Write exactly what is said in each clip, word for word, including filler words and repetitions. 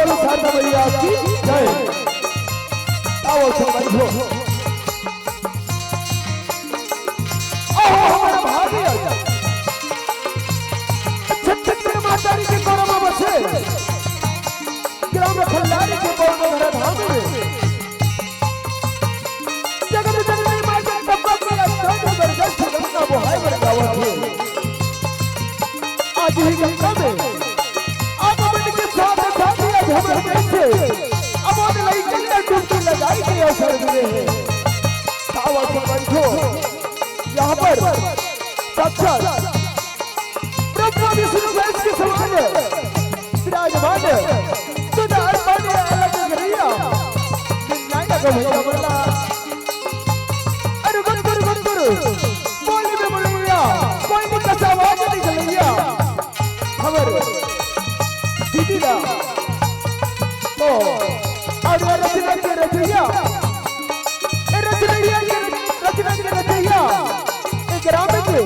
बोलो शारदा मैया की जय। आओ संगत हो। ओहो, हमर भागी आ जा। छत्तीसगढ़ मातारी के कोरमा बसे। ग्राम खल्लारी के पवन धाम में। जगत जननी माँ जगदम्बा के अत्यंत जबरदस्त गंगा बोहाय बर गावत हे। आज ही गंगा में आप मन के साथ साथ ही आज हमर देश से अबोध लइकन ला डुबकी लगाई के अवसर मिले हे। सावा के कंठो यहाँ पर साक्षात ब्रह्मा विष्णु महेश के समान विराजमान सुधार बने अलग करिया। नायक भैया बल्ला। अरे गुन गुन गुन गुन। बोली में बोलैया, कोई नहीं कसा आवाज निकलैया। हमर दीदी ला। तो, अरे रचना के रचैया। ए रचना के, रचना के रचैया। ए ग्राम के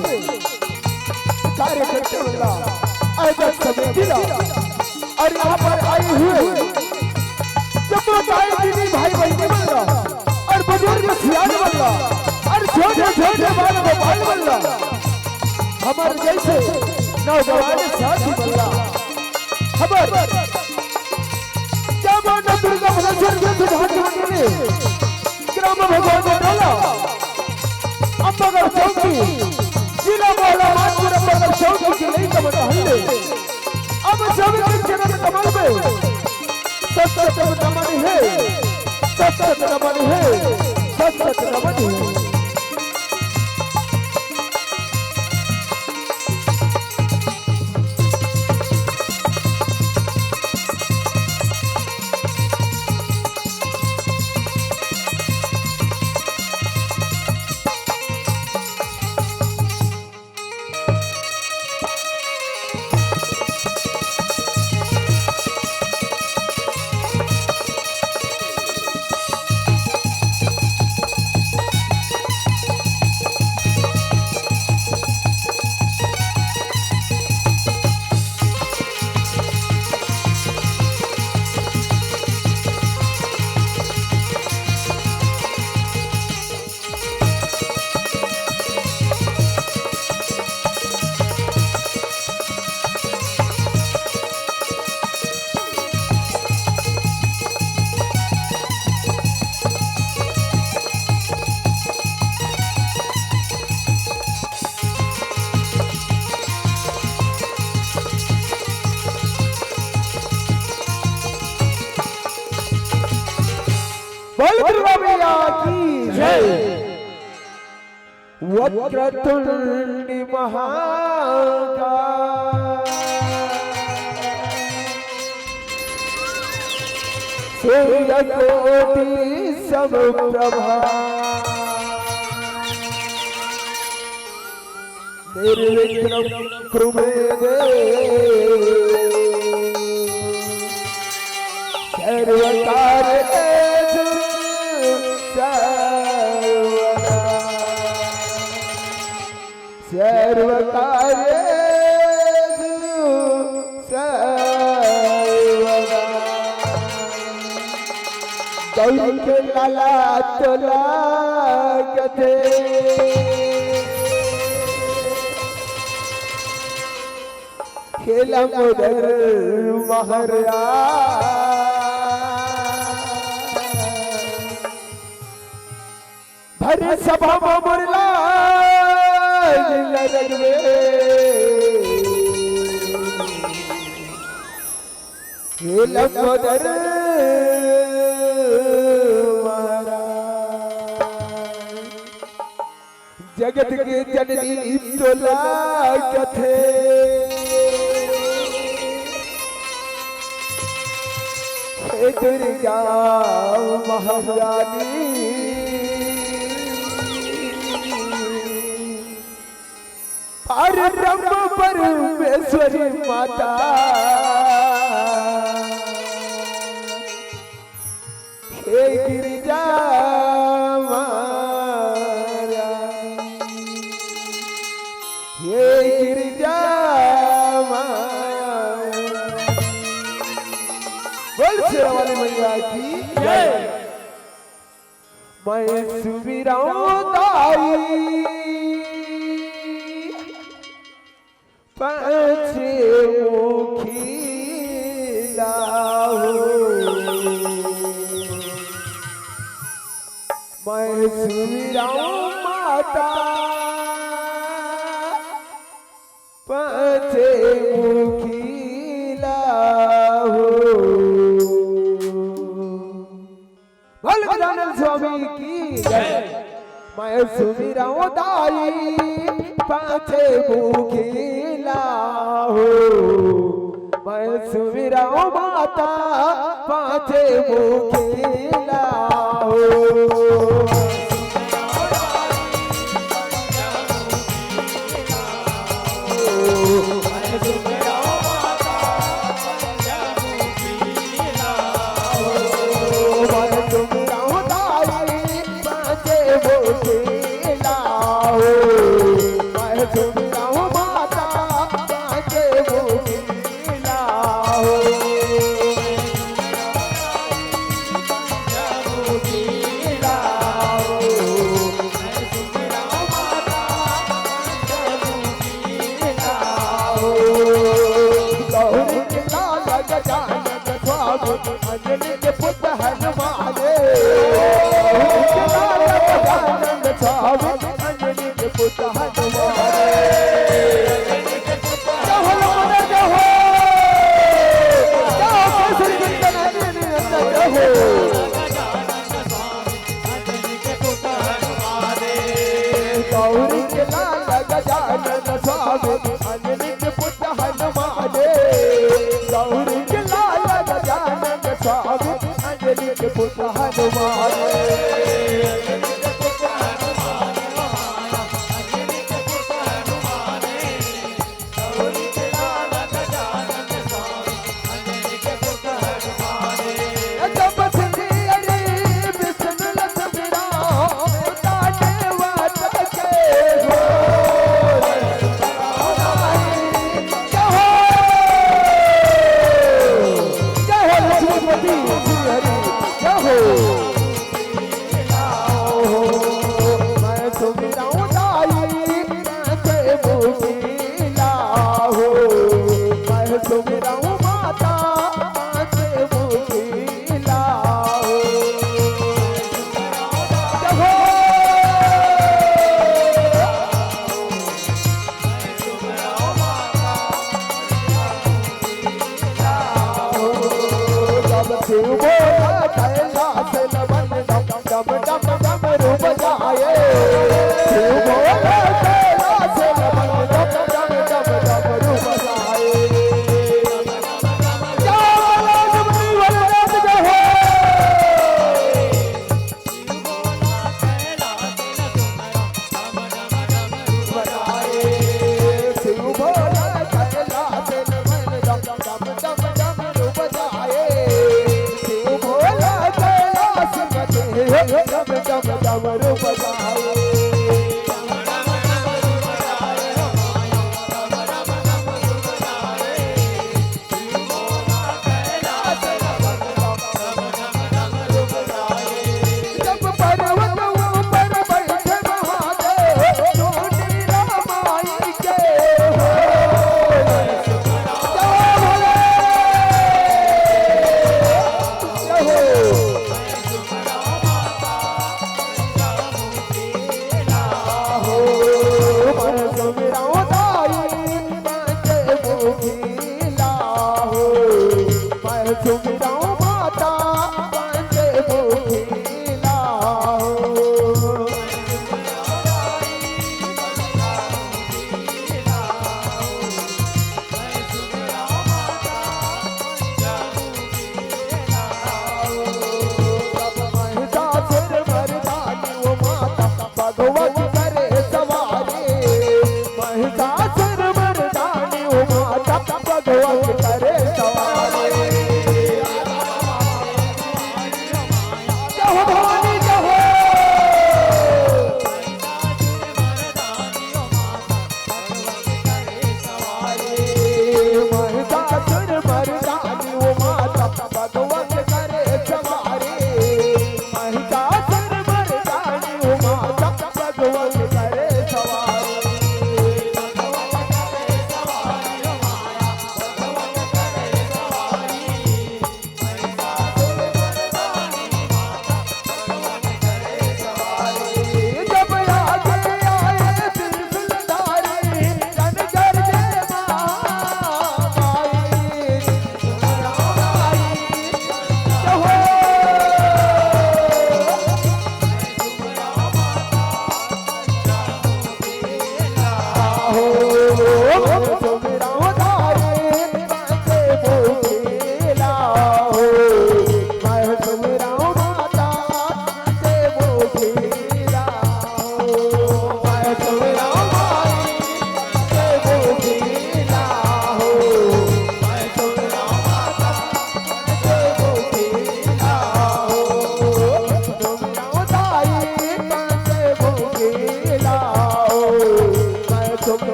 कार्यकर्ता बल्ला। आयोजक समिति ला। और यहाँ पर आए हुए जम्मो दाई दीदी भाई बहिनी मन ला और बुजुर्ग सियान मन ला और छोटे छोटे बाल गोपाल मन ला, हमर जैसे नौजवान साथी मन ला, हमर क्या माता दुर्गा भुवनेश्वर के सुधार मंडली, ग्राम भगवान टोला, अम्बागढ़ चौकी, जिला मोहला मानपुर अम्बागढ़ चौकी के लइका मन हल्ले। अब सभी के चरण कमल में सत सत नमन हे, सत सत नमन हे, सत सत नमन हे। बोल दुर्गा मैया की जय। वक्रतुंड महाकाय, सूर्यकोटि समप्रभा, निर्विघ्नं कुरु मे देव सर्वकार्येषु सर्वदा। सर्वकार्येषु सर्वदा। गौरी के लाला तोला कथे। हे लंबोदर महाराज, भरे सभा म मोर लाज लरगवे। हे लंबोदर महाराज, जगत के जननी तोला कथे। हे दुर्गा महारानी, परम परमेश्वरी माता। हे गिरिजा माँ रानी, हे गिरिजा माँ रानी। बोल मैं सुमिरंव दाई पंचमुखी ला हो। मैं सुमिरंव माता पंचमुखी ला हो। बोल गजानन स्वामी की जय। मैं सुमिरंव दाई पंचमुखी ला हो। मैं सुमिरंव माता पंचमुखी ला हो। गजानन स्वामी अंजनी के पुत्र हनुमान। गजानन स्वामी अंजनी के पुत्र हनुमान। जय हो लखन, जय हो। जय हो केसरी नंदन अंजनी नंदन, जय हो। गौरी के लाल गजानन स्वामी अंजनी के पुत्र हनुमान। गौरी के लाल गजानन स्वामी अंजनी के पुत्र हनुमान।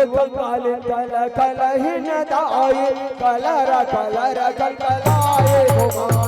कल कल कल ही न दाई, कलर कलर कल कलाए हो माँ।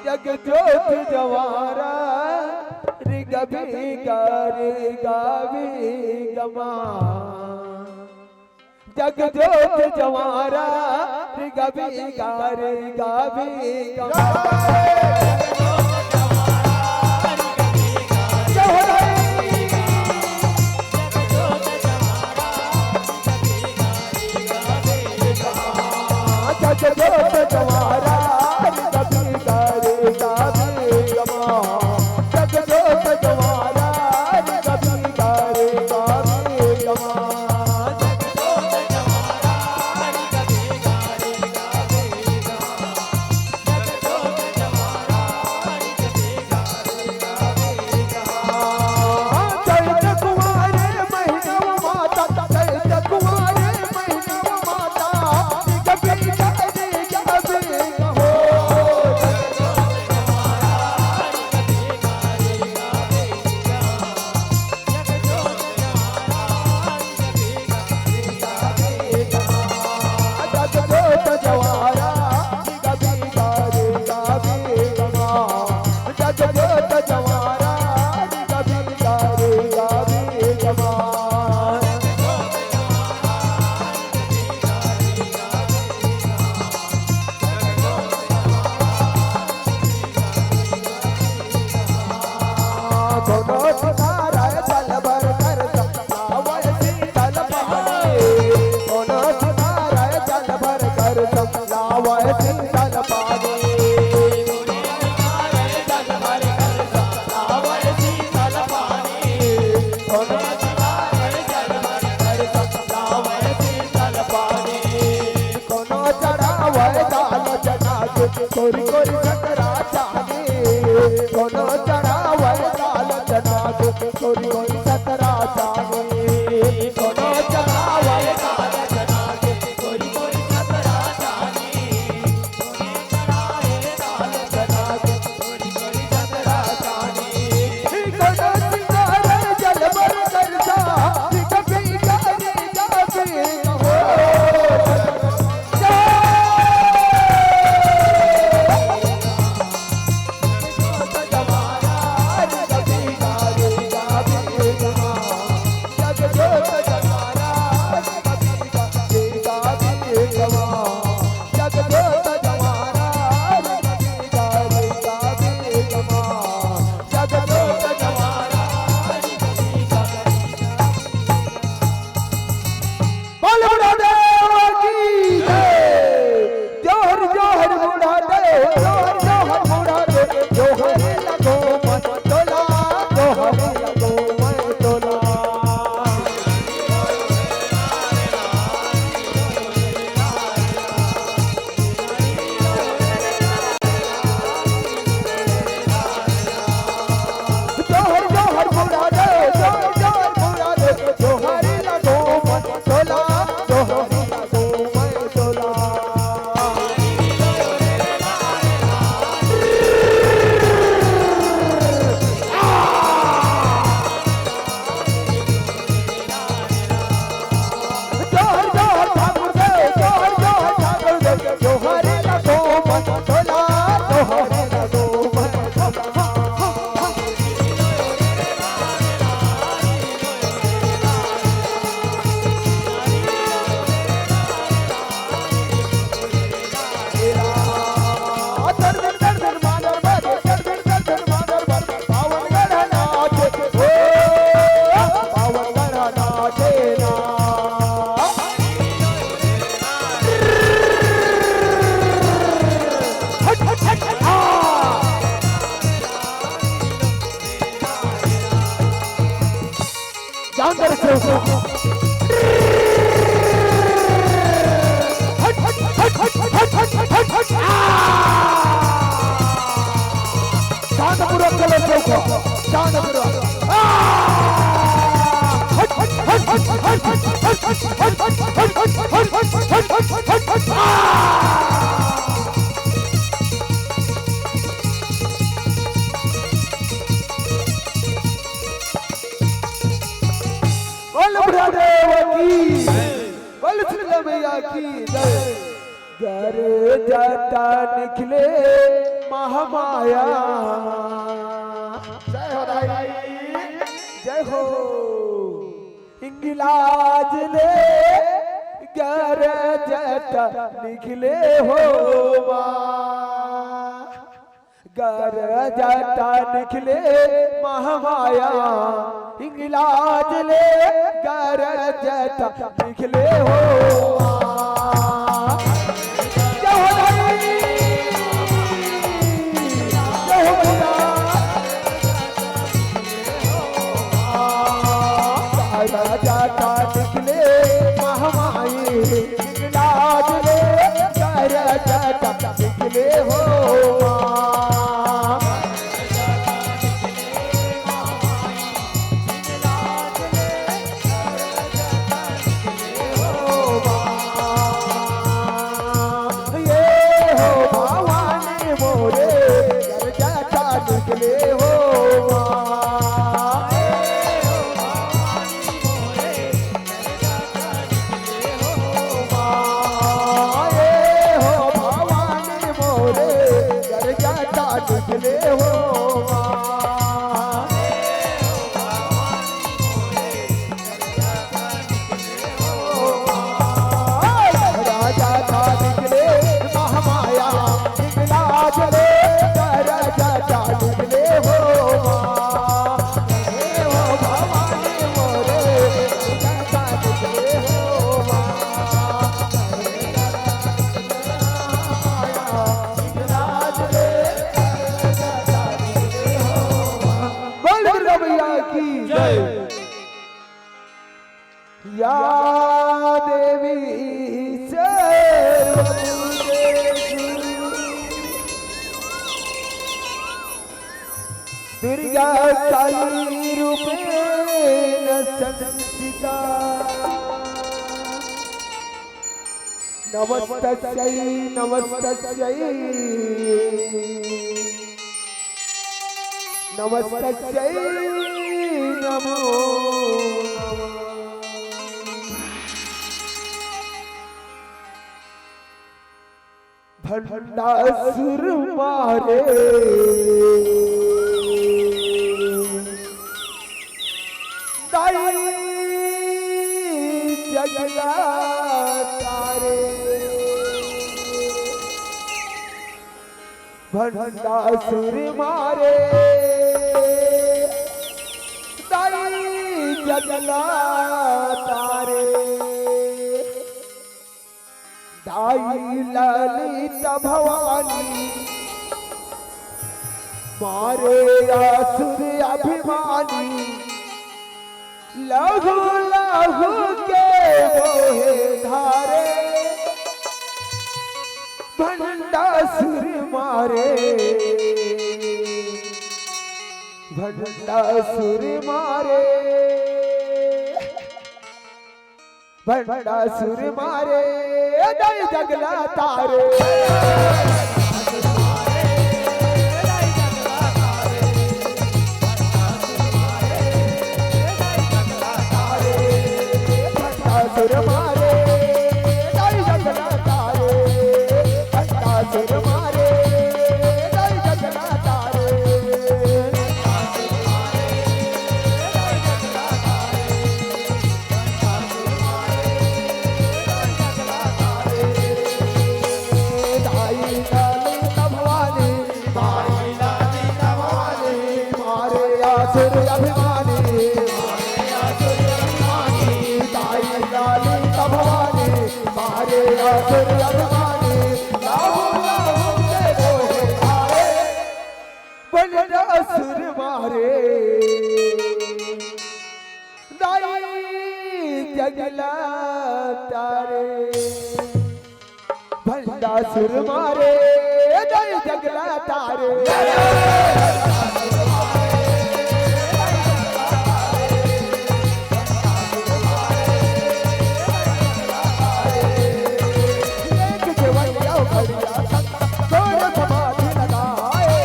जग जोत जवारा रि गबी गारी गावी गमा। जग जोत जवारा रि गबी गारी गावी गमा। जय हो भाई। जग जोत जवारा रि गबी गारी गावी गमा। जग जोत जवारा रि गबी गारी गावी गमा। कोनो ठिकारा जल भर कर लावै शीतल पानी। कोनो ठिकारा जल भर कर लावै शीतल पानी। कोनो ठिकारा जल भर कर लावै शीतल पानी। कोनो चढ़ावै दाल चना के कोरी कोरी सकरा चानी। कोनो चढ़ावै दाल चना के कोरी कोरी सकरा चानी। कोनो चढ़ावै दाल चना के कोरी कोरी सकरा चानी। हट, हट, हट। आ! शांतपूर्वक चलो चौक। शांतपूर्वक। आ! हट, हट, हट। आ! बोल बुढ़ा देव की, बोल दुर्गा मैया की जय। गरजत निकले महामाया। जय हो दाई, जय हो। हिंगलाज ले गरजत निकले हो माँ। गरजत निकले महामाया, हिंगलाज ले गरजत निकले हो। जय हो धनी, जय हो भैया। गरजत निकले महामाई, लाज ले गरजत निकले हो माँ। ये हो भवानी मोरे, गरजत निकले हो माँ। ए हो भवानी मोरे, गरजत निकले हो माँ। गरजत निकले महामाया, हिंगलाज ले गरजत निकले हो माँ। ए हो भवानी मोरे, गरजत निकले हो माँ। बोल दुर्गा मैया की जय। या देवी सर्वभूतेषु दुर्गा काली रूपेण संस्थिता। नमस्तस्यै, नमस्तस्यै, नमस्तस्यै नमो नमः। भंडासुर मारे दाई जगला तारे। भंडासुर मारे दाई जगला तारे। दाई ललित भवानी मारे असुर अभिमानी। लहू लहू के बोहे धारे भंडासुर मारे। भंडासुर मारे। भंडासुर मारे दाई जगला तारे। भंडासुर मारे दाई जगला तारे। भंडासुर मारे दाई जगला तारे। दाई ललित भवानी, दाई ललित भवानी, मारे असुर अभिमानी, मारे असुर अभिमानी, दाई ललित भवानी, मारे असुर अभिमानी, लाहू लाहू के बोहे धारे। भंडासुर मारे दाई सुर मारे, जय जगला तारे। एक जवैया बढ़िया तोर समाधि लगाए,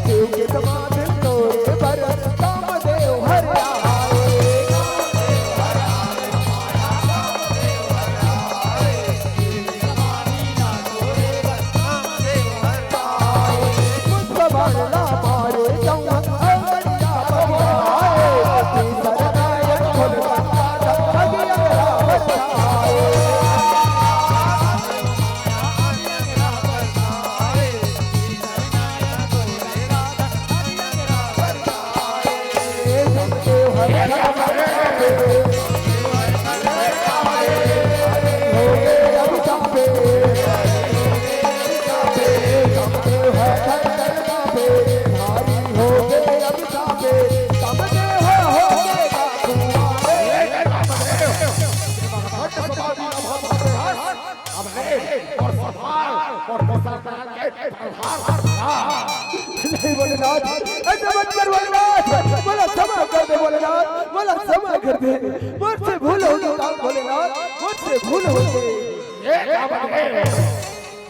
शिव के समाधि तोरे पर कामदेव हर आए। अब रे, और सवाल, और मुसलमान के प्रधान। नहीं भोलेनाथ, ऐसे मत कर भोलेनाथ, मोला क्षमा कर दे भोलेनाथ, मोला क्षमा कर दे, मुझसे भूल हो गई भोलेनाथ, मुझसे भूल हो गई। ये क्या बन गए?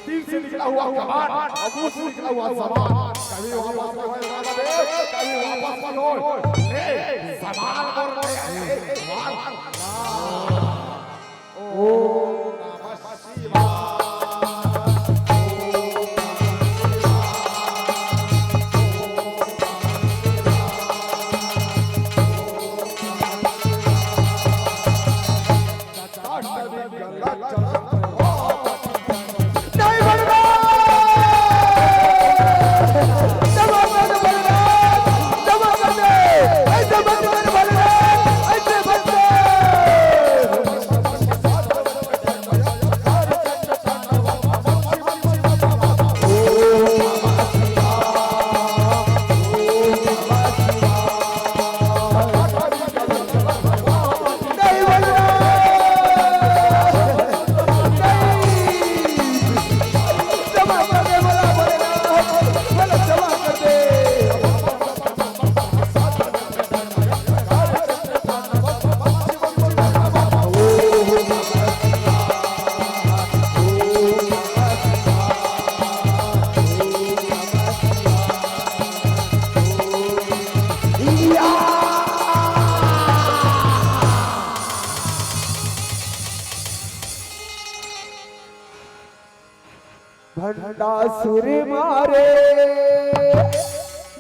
दिल से निकला हुआ कमान और मुंह से निकला हुआ जबान, कभी वापस नहीं होए, कभी वापस नहीं होए। ले, जबान बोल रहे हैं, जबान। ओम नमः शिवाय। भंडासुर मारे,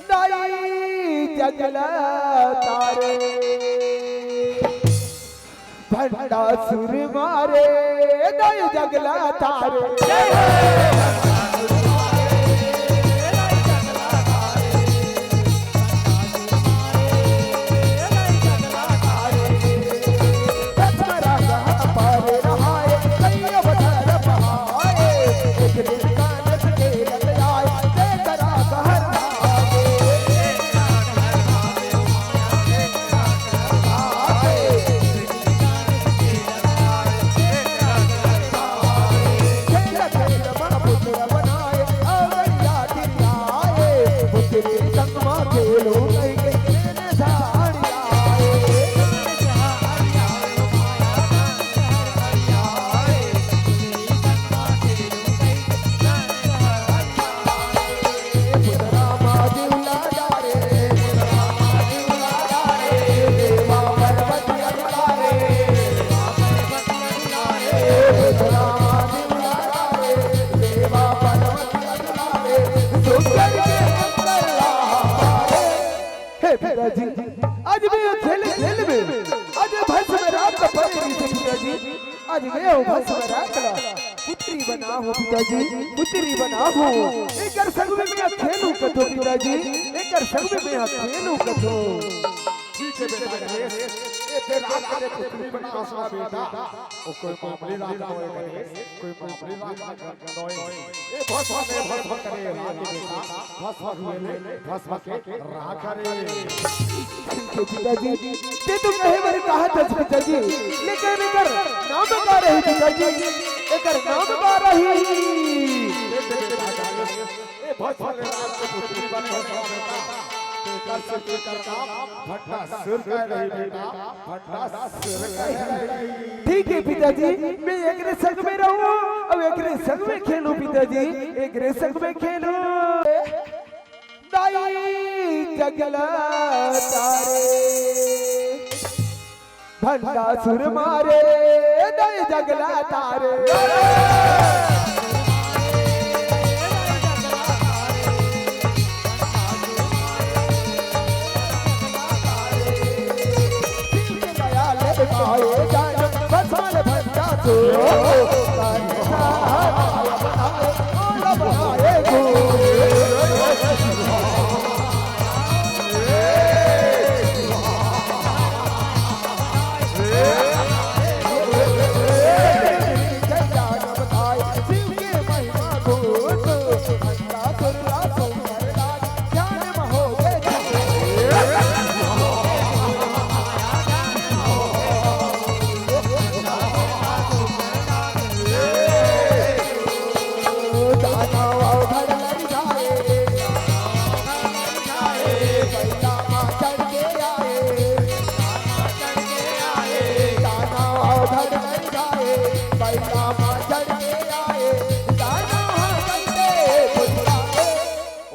नाई जगला तारे। भंडासुर मारे, नाई जगला तारे। हे पिताजी, आज मैं खेल खेल में, आज भस्म राख परे रहिसे पिताजी, आज मैं हूँ भस्म राख ला पुत्री बना हूँ पिताजी, पुत्री बना हूँ। एकर संग में मैं खेलूं कथो पिताजी, एकर संग में मैं खेलूं कथो। ठीक है बेटा गणेश, ये के राख के पुतली बनावस ना बेटा, ओ कोई मामूली राख नोहे गणेश, कोई मामूली राख नोहे। ए भस्म में भस्म करे राख बेटा, भस्म हुए ले भस्म के राख रे। ठीक हे पिताजी, तें तो कहे बर कहत हस पिताजी, लेकिन एकर नाम का रही पिताजी, एकर नाम का रही। ए भस्म ले राख के पुतली बने हो बेटा, तेकर से तेकर काम भंडासुर का रही बेटा, भंडासुर का रही। ठीक हे पिताजी, मैं एकरे संग में रहूं, अब एकरे संग में खेलूं पिताजी, एकरे संग में खेलूं। दाई जगला तारे, भंडासुर मारे, दाई जगला तारे।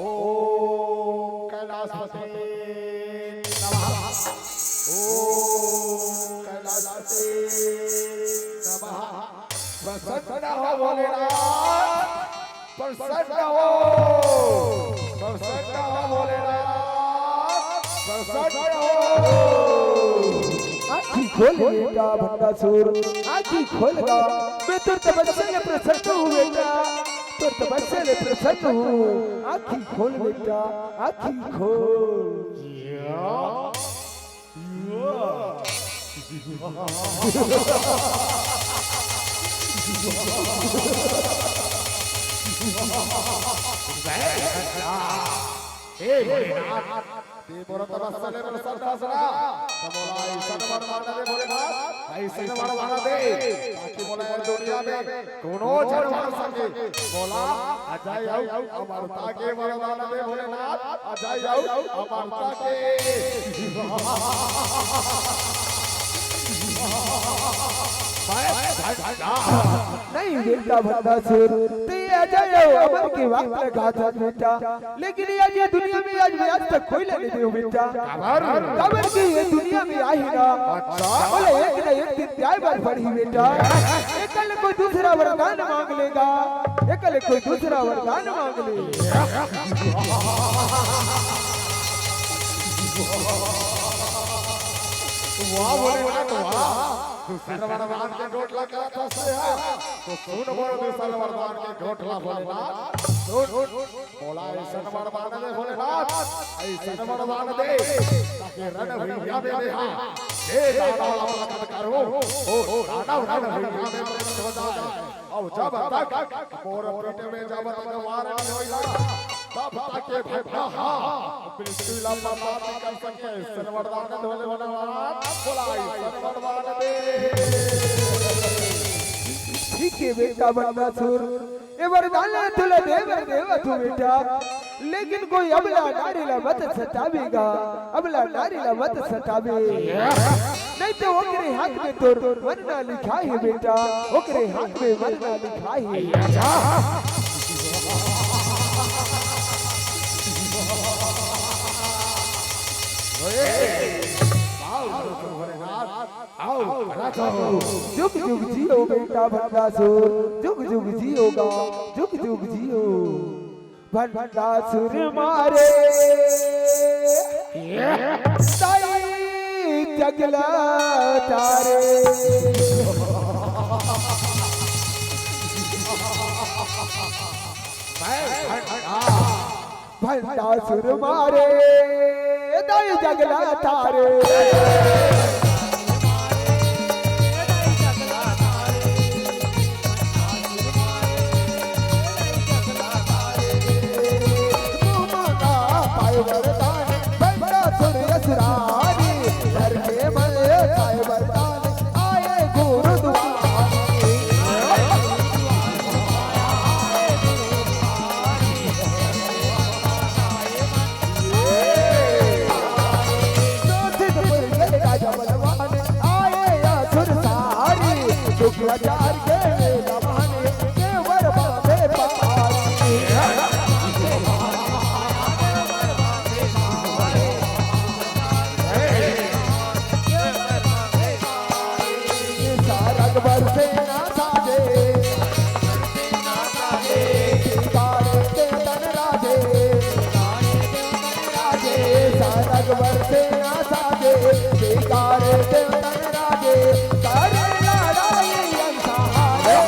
ओम कैलाशपते नमः। ओम कैलाशपते नमः। प्रसन्न हो भोलेनाथ, प्रसन्न हो, प्रसन्न हो भोलेनाथ, प्रसन्न हो। आँखी खोल बेटा भंडासुर, आँखी खोल गा। मैं तोर तपस्या ले प्रसन्न हूँ बेटा, तोर तपस्या ले प्रसन्न हूँ। आँखी खोल बेटा, आँखी खोल। हे भोलेनाथ, ते मोर तपस्या ले प्रसन्न हस ना, त मोला अइसन वरदान दे भोलेनाथ, अइसन वरदान दे, ताकि मोला ये दुनिया में कोनो झन मार सके। मोला अजय अउ अमरता के वरदान दे भोलेनाथ, अजय अउ अमरता के। नहीं बेटा भंडासुर, ते अजय अउ अमर के बात लगा था बेटा। लेकिन आज ये दुनिया में आज मैं आज तक कोई लेने दे बेटा। काबर? काबर कि ये दुनिया में आही ना। अच्छा। बोले एक ना एक दिन जाए बर पड़ही बेटा। एकल कोई दूसरा वरदान मांग लेगा, एकल कोई दूसरा वरदान मांग ले। वाह भोलेनाथ वाह, दूसरा वरदान के गोठ ला करत हस। तो सुन मोर दूसरा वरदान के गोठ ला भोलेनाथ, सुन। मोला अइसन वरदान दे भोलेनाथ, अइसन वरदान दे, ताकि रण भुइयां में देहा, हे दानव ला पलकत करो, ओ दानव रण भुइयां में पलकत हो जाए। अउ जब तक मोर पीठ में जब तक वार नइ होइला, तब तक के भंडा हा पृथ्वी ला बर्बाद नइ कर सके। अइसन वरदान दे भोलेनाथ, बोला अइसन वरदान दे। ठीक हे बेटा भंडासुर, ए वरदान ला तोला दे बर देवत हूँ बेटा, लेकिन कोई अबला नारी ला मत सतावेगा, अबला नारी ला मत सतावे। नहीं तो ओकरे हाथ में तोर मरना लिखा हे बेटा, ओकरे हाथ में मरना लिखा हे। आओ, खड़ा हो। जुग जुग जियो बेटा भंडासुर, जुग जुग जियो गा, जुग जुग जियो। भंडासुर मारे, ताई जगला तारे। भंडासुर मारे, दाई जगला तारे। अचार के दमन देवर बांधे पारी। सारग बरसे ना साजे, सारे देवतन राजे, सारग बरसे ना साजे, सारे देवतन राजे, करे लड़ाई अंसारे।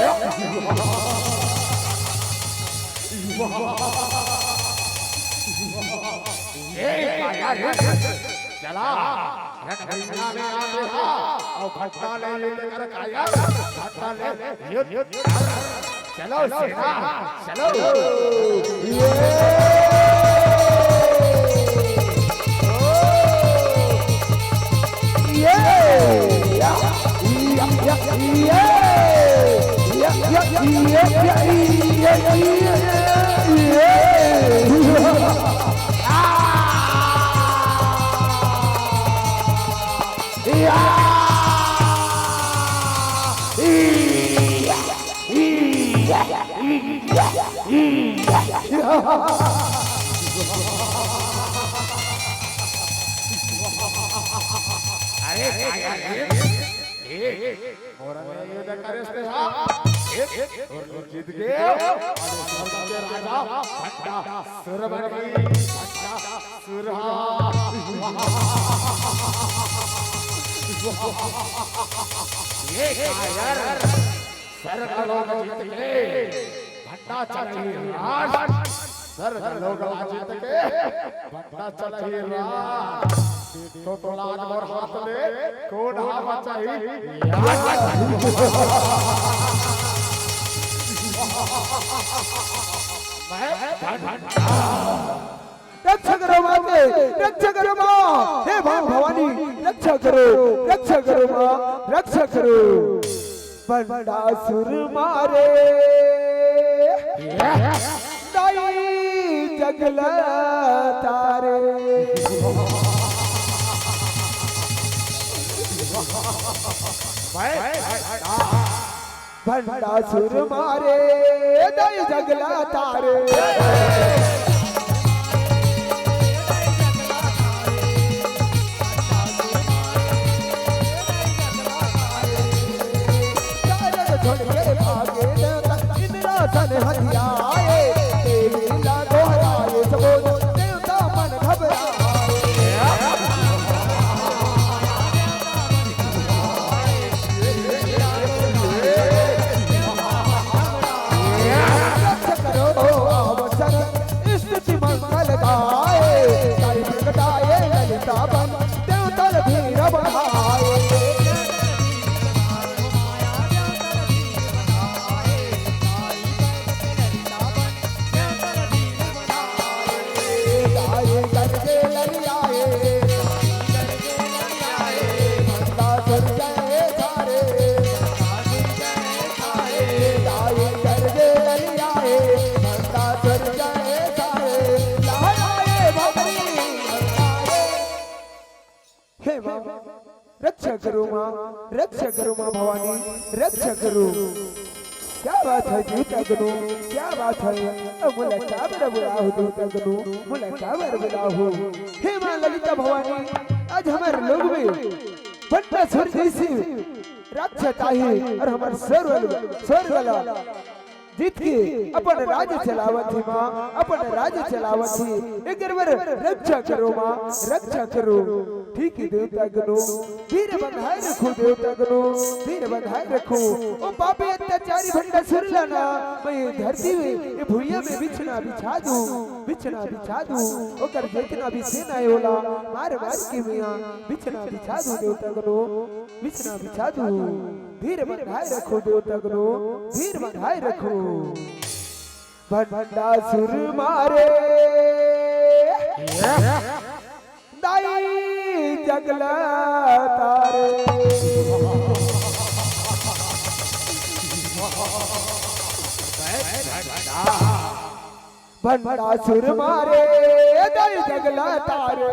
ए, काया रे, चला, रंगीला में आते हा, अउ भट्टा ले ये लेकर काया, भट्टा ले, युद्ध, युद्ध, चलो सेना, चलो। ये, ये, या, या, या, ये, या, या, या, ये, या, ये, ये, ये, ये। अरे, अरे, अरे, ए, ए, मोर में ये डकरेस ते हा। ए, ए, और जीत गए। अरे, स्वर्ग के राजा, भट्टा, सुरमणि, भट्टा, सुरहा। ये कायर, स्वर्ग लोक जीत के, भट्टा चढ़ी राज। स्वर्ग लोक ला जीत के भट्टा चढ़ही राज। तो, तो लाज मोर हाथ ले कोन हवा चाही? मैं भट्टा। रक्षा करो माते, रक्षा करो माँ, हे माँ भवानी, रक्षा करो, रक्षा करो माँ, रक्षा करो। भंडासुर मारे, दाई जगला तारे। भंडासुर मारे, दाई जगला तारे। तारक छोड़ के भागे देवता, इंद्रासन हथियाए, देवी ला दोहराए, सबो देवता मन घबराए। रक्षा करो अवसर स्थिति मंगल गाए, गाय प्रगटाए ललिता बन, देवतल धीर बढ़ाए। गाय गरजे ललियाए, भंडासुर जय सारे। गाय गरजे ललियाए, भंडासुर जय सारे। लहराए भगरी लहराए। हे माँ, रक्षा करो माँ, रक्षा करो माँ भवानी, रक्षा करो। क्या बात है देवता गणों, क्या बात है। अब मोला काबर बुलाहू देवता गणों, मोला काबर बुलाहू। हे माँ ललिता भवानी, आज हमर लोक में भंडासुर जइसे राक्षस आही अउ हमर स्वर्ग, स्वर्ग ला जीत के अपन राज चलावत हे माँ, अपन राज चलावत हे। एकर बर रक्षा करो माँ, रक्षा करो। ठीक हे देवता गणों, धीर बंधाए रखो देवता गणों, धीर बंधाए रखो। ओ पापी अत्याचारी भंडासुर ला ना, मैं ये धरती में, ये भुइयां में बिछना बिछा दूं, बिछना बिछा दूं। ओकर जितना भी सेना हे ओला मार मार के मैं बिछना बिछा दूं देवता गणों, बिछना बिछा दूं। धीर बंधाए रखो देवता गणों, धीर बंधाए रखो। भंडासुर मारे, दाई जगला तारे। भंडासुर मारे, दाई जगला तारे।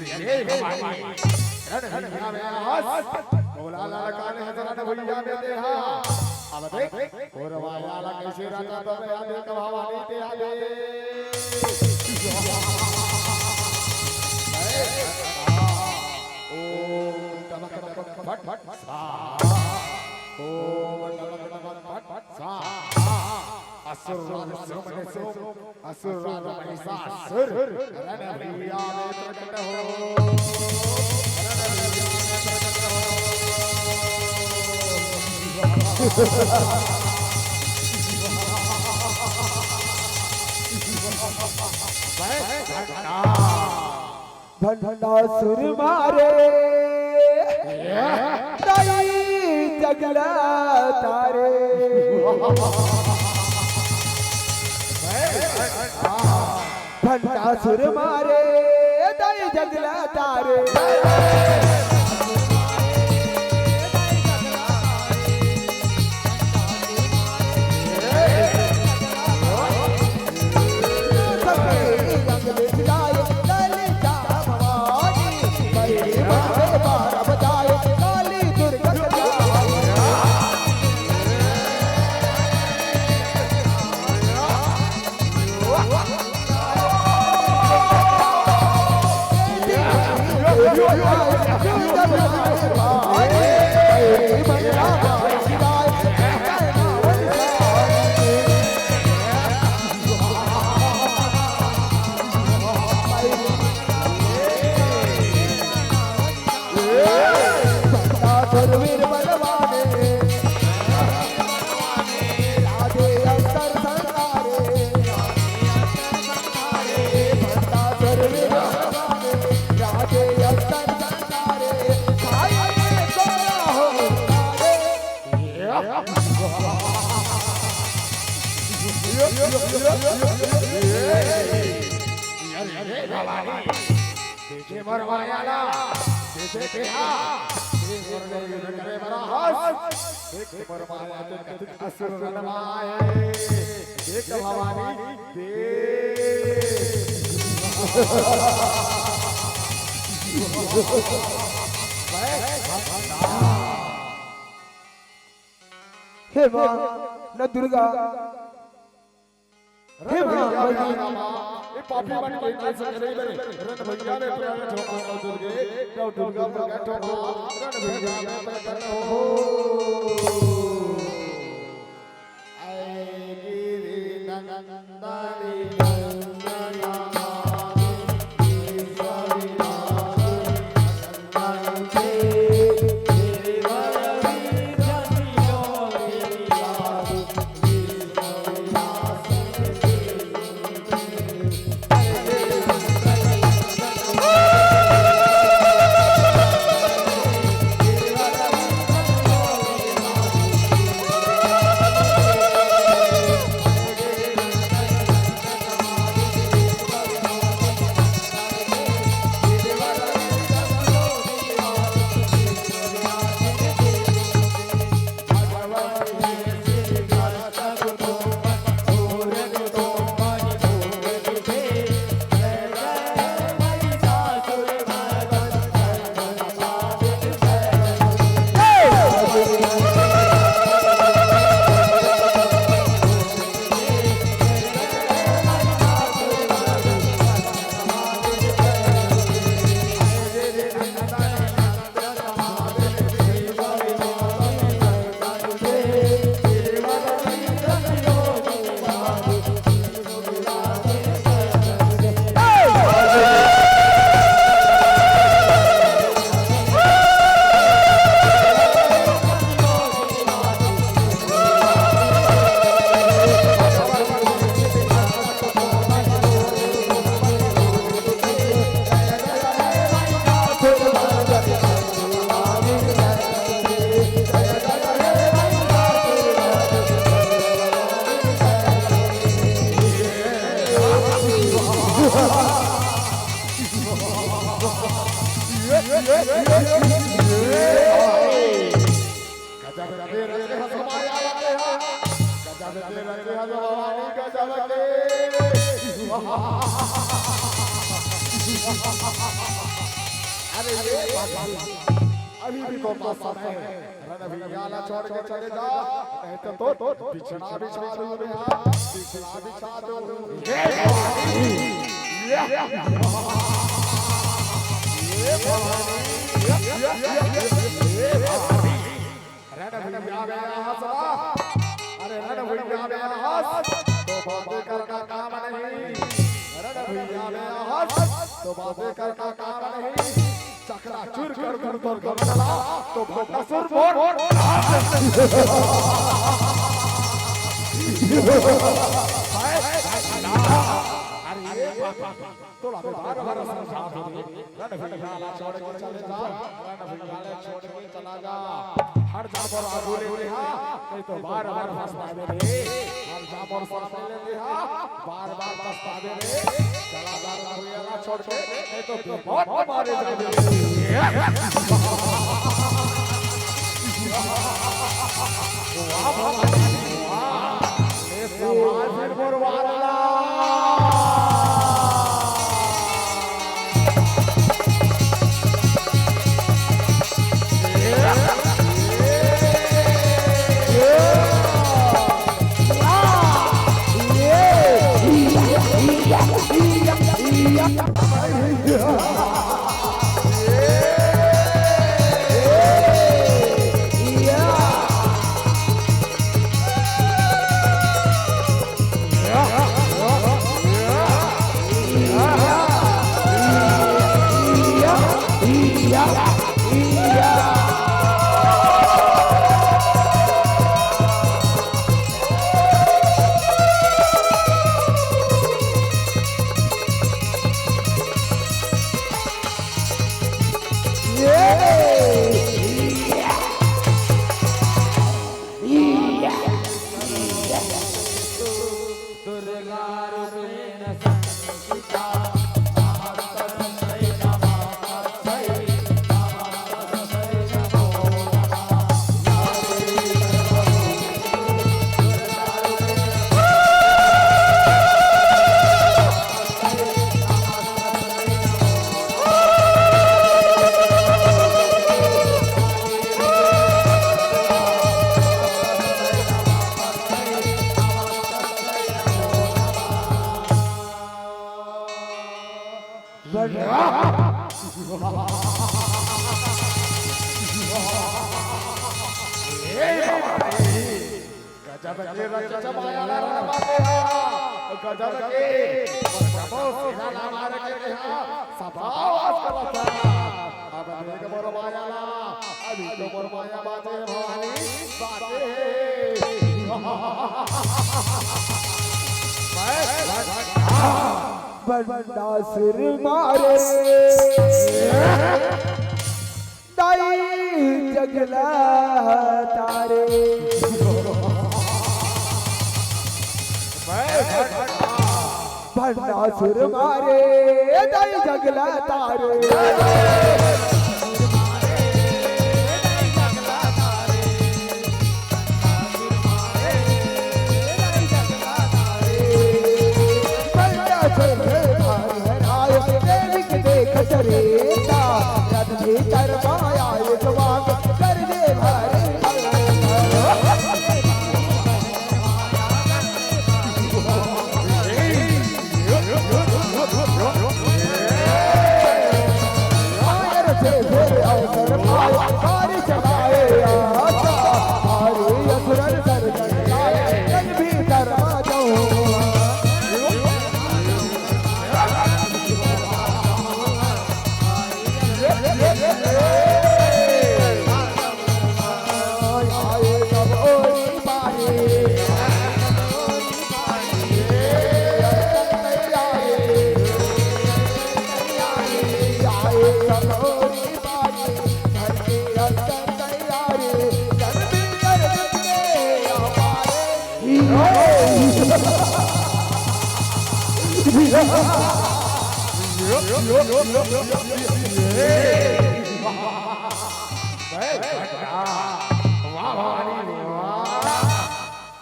ये भवानी, रणभैया में आस, बोला ललकारे हजरत भैया में देहा। अब देख, कोरवा वाला कैसे रहता तो मैं आदि का भवानी देहा दे। ओम टमक टमक फट फट स्वाहा। ओम टमक टमक फट फट स्वाहा। असुर राज सोम ने सोम, असुर राज महिषासुर, रणभैया में प्रकट हो। रणभैया में प्रकट हो। भंडासुर मारे, दाई जगला तारे। भंडासुर मारे, दाई जगला तारे। देखे मोर माया ला, देखे तेहा, देख मोर ले करे बड़ा हंस, देख मोर माया के कतिक असुर रनवाए, देख भवानी, देख। हे माँ, न दुर्गा, हे भैया, भैया, भैया, ये पापी मन के नाश करे बर रणभैया में प्रकट हो, माता दुर्गे, नव दुर्गा प्रकट हो, रणभैया में प्रकट हो। ऐ गिरि नंदनी नंदना गजब के रचे हस भवानी, गजब के। अरे ये बात, अभी भी तो मौका है। रण भैया ला छोड़ के चले जा, नहीं तो, तो बिछड़ा बिछा दूं मैं, हाँ, बिछड़ा बिछा दूं। ये भवानी, ये भवानी, ये भवानी, ये भवानी। रण भैया गया हंसना। अरे रण भैया गया हंस, तो बातें कर का काम नहीं। रण भैया गया हंस, तो बातें कर का काम नहीं। चकनाचूर कर दूं तोर गमला, तो भंडासुर मोर। अरे ये बात, तो ला बार बार समझा दे। रण भैया ला छोड़ के चले जा, रण भैया ला छोड़ के चला जा। हर जामोर आगू ले लिहा, नहीं तो बार बार पछतावे रे। हर जामोर सामने ले लिहा, बार बार पछतावे रे। चला जा रण भैया ला छोड़ के, नहीं तो बहुत मारे जाबे। वाह, वाह, वाह। ए समाज फिर बोलवा रहा। गजब के रचना माया ला रण बाटे हा। गजब के गजब सेना ला मार के हा। सभा आवाज करत हा। अब देख मोर माया ला, अभी तो मोर माया बाटे भवानी बाटे। बंडासुर मारे दाई जगला तारे। भंडासुर मारे दाई जगला तारे। भंडासुर भारी हरायो देवी के देख चरेता। रथ भीतर माया एक वाक कर दे भारी। वाह भवानी वाह।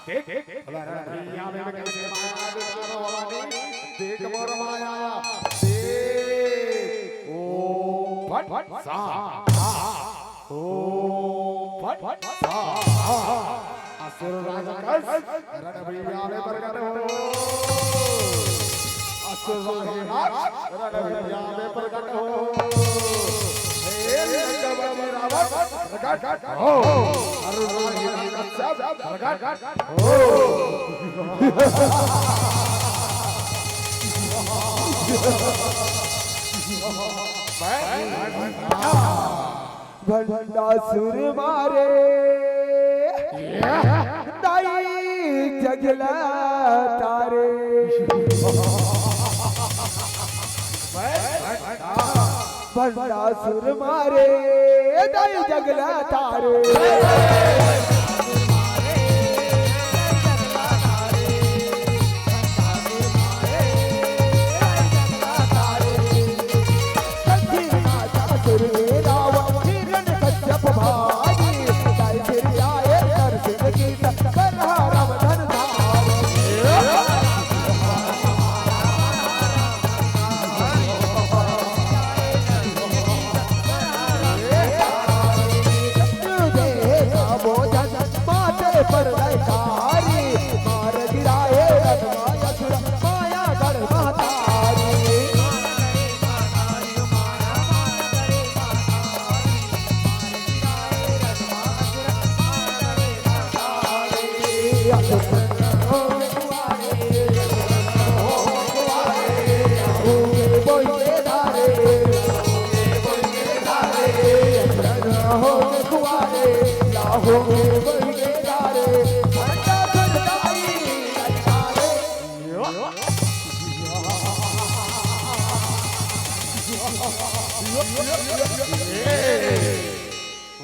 देख, देख, देख। भैया में कैसे माया दिखा दो भवानी। देख मोर माया, देख। ओ। फट, फट, सा। ओम फट, फट, सा। असुर राजा कंस रणभूमि में प्रकट हो। असुर राजा रणभूमि में प्रकट हो। हे लंकापति रावण प्रकट हो। असुर राजा कंस प्रकट हो। भंडासुर मारे, दाई जगला तारे। भंडासुर मारे, दाई जगला तारे।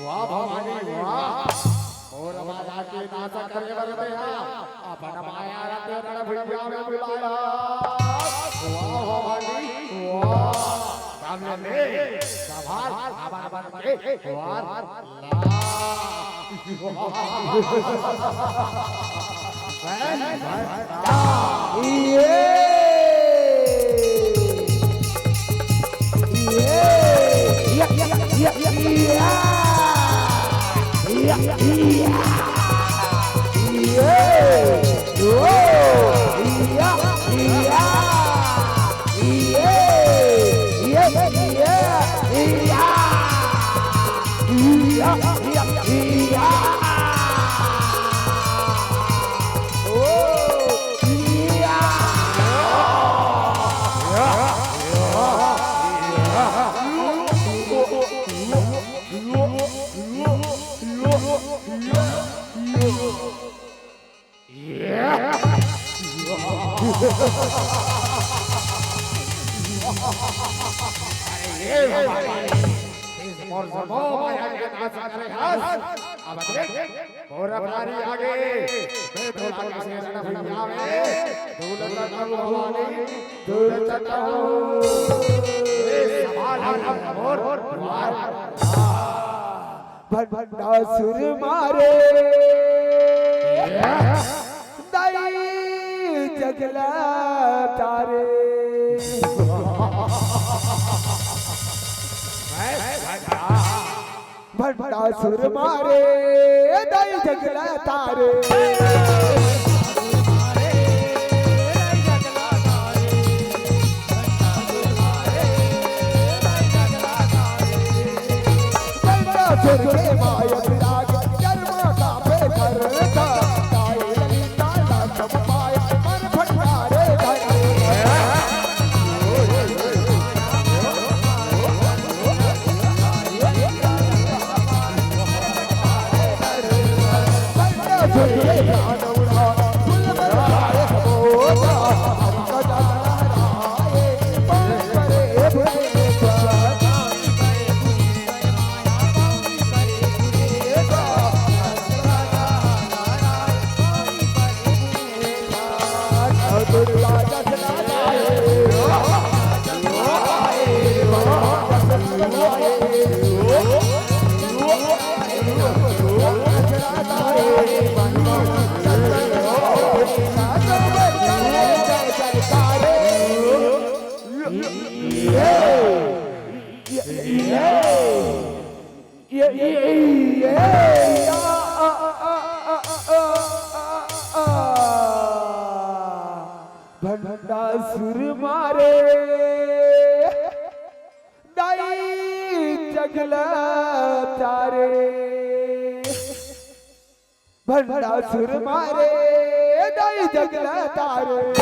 वाह भवानी वाह। और अब आके नाचा करे बरते हैं। अपन माया रते रण भैया में बुलाया। वाह भवानी वाह। सामने में सवाल अपन बन के वार। अरे ये भवानी, इस मोर सबो माया के नाश करे हस। अब देख, मोर बारी आगे। मैं तो लागे से रण भैया में, दूर चटहु भवानी, दूर चटहु। ए सवाल है मोर द्वार। भंडासुर मारे, दाई जगला तारे। भंडासुर मारे, दाई जगला तारे। ये, ये, ये, ये, आ, आ, आ, आ, आ, आ, आ, आ। भंडासुर मारे, दाई जगला तारे। भंडासुर मारे, दाई जगला तारे।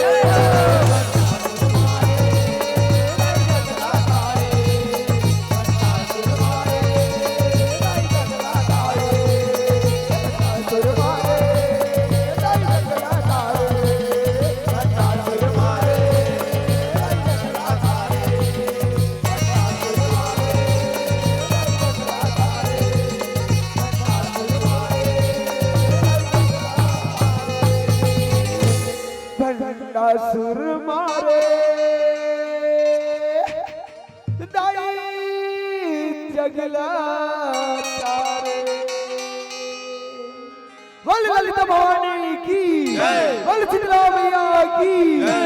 भंडासुर मारे, दाई जगला तारे। बोल ललिता भवानी की, जय। बोल शीतला मैया की, जय।